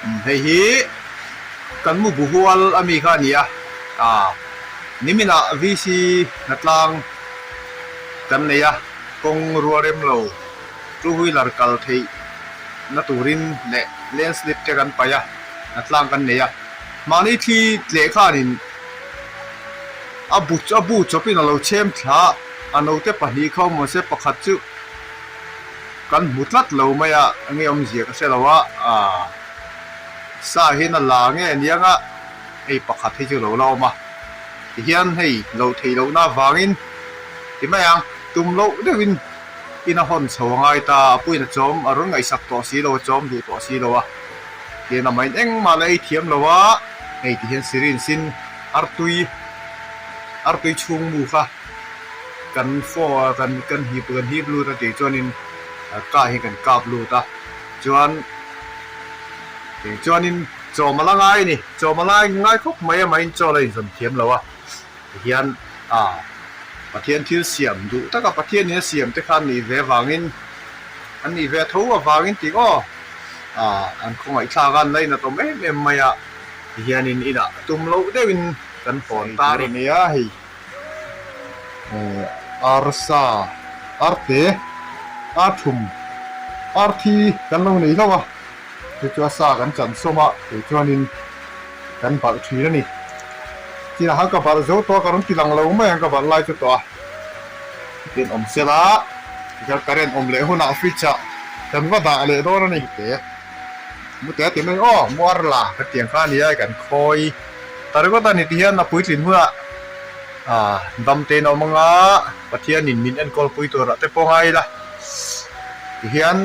Hei hi kan mu bu hual a mi kha a ni a, ah niminah VC hnatlang kan nei a, kawng rua rem lo two wheeler kal theih na turin leh lane slip te kan paih a, hnatlang kan nei a, mahni thli tleh khanin a bu a bu chawpin a lo chhem thla a, a naute pahnih kha awm mahse pakhat chu. Kan hmu tlat lo mai a, enge awmzia ka hre lo a, aah sa hian a la nge aniang a, hei pakhat hi chu lo la awm a, tihian hei loh theih lohna avangin ti mai ang, tum loh deuhin in a hawn chho a ngai ta, a puiin a chawm a rawn ngaihsak tawh si lo, a chawm duh tawh si lo a, tihian amahin engmah la ei thiam lo a, hei tihian syringe in artui artui chhung mu kha. Kan phone kan kan hip kan hip lut a tih chuanin kah hi kan kap lut a chuan tih chuanin chawm a la ngai a ni chawm a lai ngai khawp mai a mahin chaw la inzawn thiam lo a tihian ah Pathian thil siam duh taka Pathianin a siam te kha an nih ve avangin an nih ve tho avangin tih aw ah an khawngaihthlak a an lainat awm em em mai a tihianin inah tum loh deuhin kan hawn ta a ni a hei. Arsa, arte, arthum, arthi kan lo nei hlauh a, chu chu a sa kan chan sawm a, kei chuanin kan barh thin a ni. Chinah khan ka barh zo tawh a, ka rawn ti lang lo mai ang ka barh lai chu tawh a, chutin awm se la, tikhian current awm leh hunah fridge ah kan va dah leh dawn a ni. Mute, mute a ti mai aw, muar la ka tiang kha a nia kan khawi. Ta ringawt a ni ti hian a puitlin hunah ah dam tein a awm anga Pathianin min enkawl pui turah te pawh ngai ila ti hian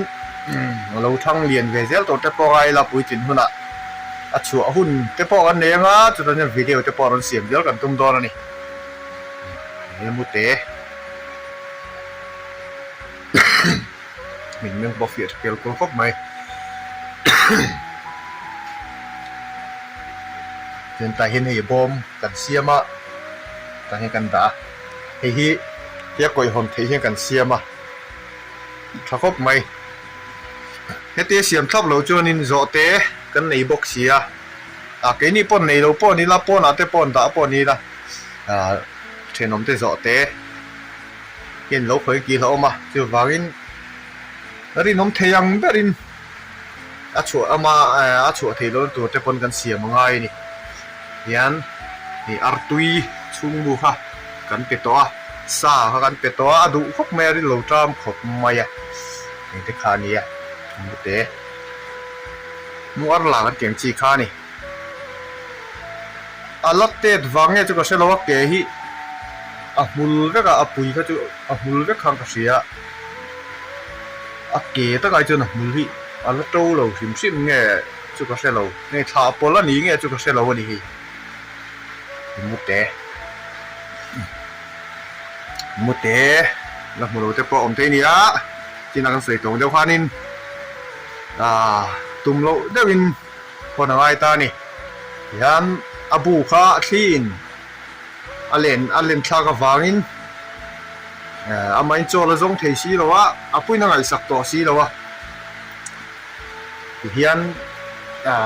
a lo thang lian ve zel tur te pawh ngai ila puitlin hunah a chhuah hun te pawh kan nei anga chutah chuan video te pawh rawn siam zel kan tum dawn a ni he mute. Min meng pawh fiah tha kel kual khawp mai. Chuan tah hian hei bawm kan siam a, tah hian kan dah a, hei hi tia kawihhawn theih hian kan siam a, tha khawp mai. Hetia siam thlap loh chuanin zawhte kan nei bawk si a, ah keini pawh nei lo pawh ni ila pawnah te pawh dah pawh ni ila ah thenawm te zawhte. hian lo khawi kil a awm a chuvangin rinawm thei ang berin a chhuah ama a chhuah theih lohna tur te pawn kan siam a ngai a ni hian ih artui chhungmu kha kan pe tawh a sa kha kan pe tawh a a duh khawp mai a rin lo ṭam khawp mai a eng te kha a nia mute muar lah kan tih ang chi kha a ni. A la tet vang nge chu ka hre lo a, ke hi a hmul vek a, a pui kha chu a hmul vek khan ka hria a, a ke takah hi chuan a hmul hi a la to lo hrim hrim nge chu ka hre lo, nge thlah pawlh a ni nge chu ka hre lo a ni hei mute mute la hmu lo te pawh a awm thei a nia chinah kan sawi tawng deuh khanin ah tum loh deuhin. Khawn a ngai ta a ni. Tihian a bu kha a thliin a len a len thlak avangin amahin chawl a zawng thei si lo a, a puiin a ngaihsak tawh si lo a. Tihian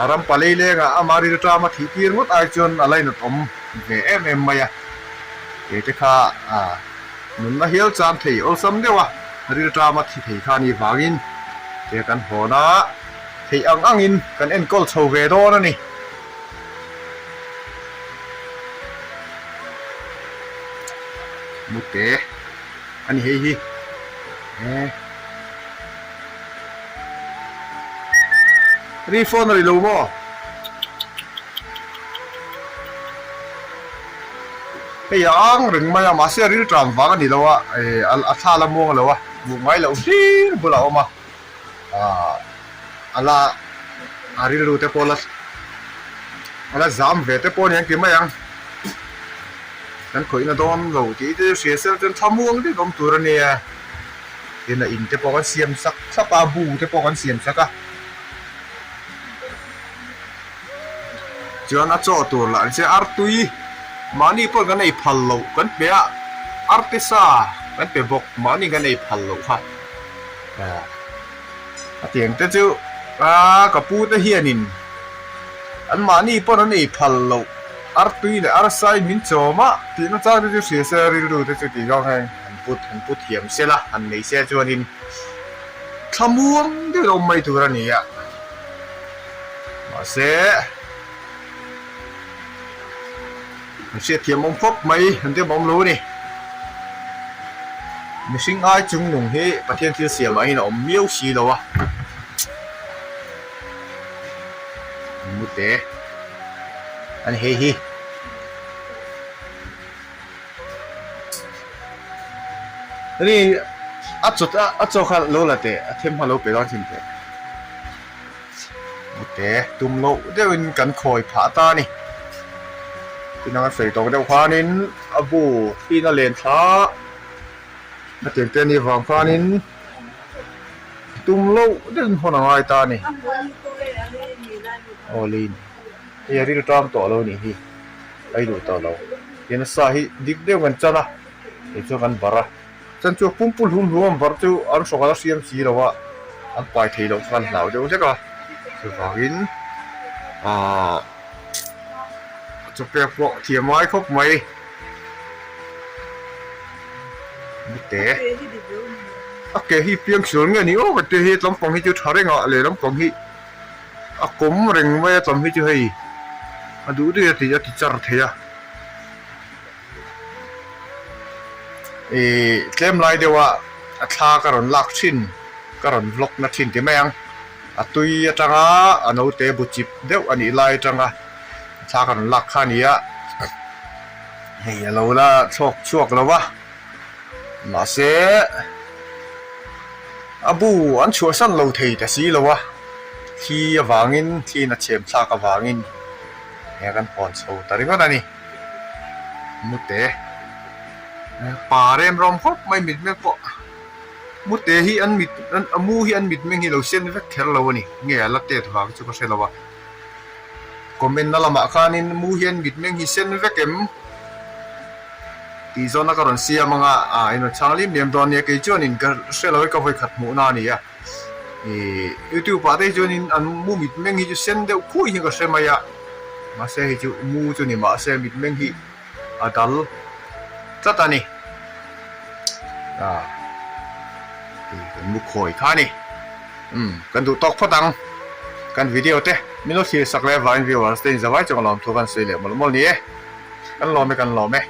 rampa leilengah ama rilṭam a thih tir ngawt ai chuan a lainat awm ve em em mai a. Kei te kha nunna hial chan thei awlsam deuh a, rilṭam a thi thei kha a nih vangin tia kan hawn a. Theih ang angin kan enkawl chho ve dawn a ni. Mute a ni hei hi. Ri phone a ri lo maw? Hei a ang reng mai a, mahse a rilṭam vang a ni lo a, a thla la muang lo a, hmuh ngai loh hlir bulah a awm a. Ahh a la a rilru te pawh la a la zam ve te pawh a ni ang ti mai ang kan khawihna dawn lo tih te chu hria sela chuan thlamuang deuh awm tur a nia tin a in te pawh kan siam sak thlap a bu te pawh kan siam sak a chuan a chaw tur lah ni se artui mahni pawh kan ei phal loh kan pe a arte sa kan pe bawk mahni kan ei phal loh kha. A tiang te chu a ka pu te hianin An mahni pawn an ei phal loh artui leh arsai min chawm a tihna chang te chu hria se rilru te chu tih zawng hian han put han pu thiam se la han nei se chuanin thlamuang deuh awm mai tur a ni a mahse an hriatthiam awm khawp mai an dem awm lo a ni. Mihring ai chung nung hi Pathian thil siamah hian a awm miau si lo a. Mute ani hei hi. Ani a chaw a chaw kha lo la teh a them kha lo pe dawn thin teh. Mute tum loh deuhin kan khawi phah ta a ni. Tin anga sawi tawk deuh khanin a bu hrin a len thla a tiang te anih vang khanin. Tum loh deuhin hawn a ngai ta a ni. Aw lei ni. Hei a ril ṭam tawh lo nih hi. A i duh tawh lo. Tin a sa hi dik deuh kan chan a, kei chuan kan barh a. Chan chu pumpu hlum hlum an barh chu an hrawk a hriam si lo a, an pai thei loh chuan an hlau deuh hlek a. Chuvangin aah chaw pek pawh thiam ngai khawp mai. Mite a ke hi piang sual nge ni aw ka ti hi tlampang hi chu tha reng a lehlam pang hi a kawm reng mai a tlam hi chu hei a duh duh a ti a ti char thei a ih tlem lai deuh a a thla ka rawn lak thin ka rawn vlog na thin ti mai ang a tui atanga a naute bu chip deuh a nih lai atanga a thla ka rawn lak kha a ni a. Hei a lo la thlawk chhuak lo va, mahse a bu an chhuahsan lo thei ta si lo a, thli avangin thliin a chhem thlak avangin he kan hawn chho ta ringawt a ni. Mute pa rem rawm khawp mai mitmeng pawh mute hi an mit a mu hi an mitmeng hi lo sen vek kher lo a ni, nge a la tet vang chu ka hre lo a. Comment na lamah khanin mu hian mitmeng hi sen vek em tih zawhna ka rawn siam anga ah in rawn chhang lim liam dawn nia kei chuanin ka hre lo e ka vawi khat hmuhna a ni a ih youtube ah te hi chuanin an mu mitmeng hi chu sen deuh khui hi ka hre mai a mahse hei chu mu chu ni mahse mitmeng hi a dal tlat a ni ah tih kan mu khawi kha a ni umm kan duh tawk phawt ang kan video te min lo thlir sak leh vangin viewers te in zavai chuan ka lawm thu kan sawi leh mawlh mawlh ni e kan lawm e kan lawm e.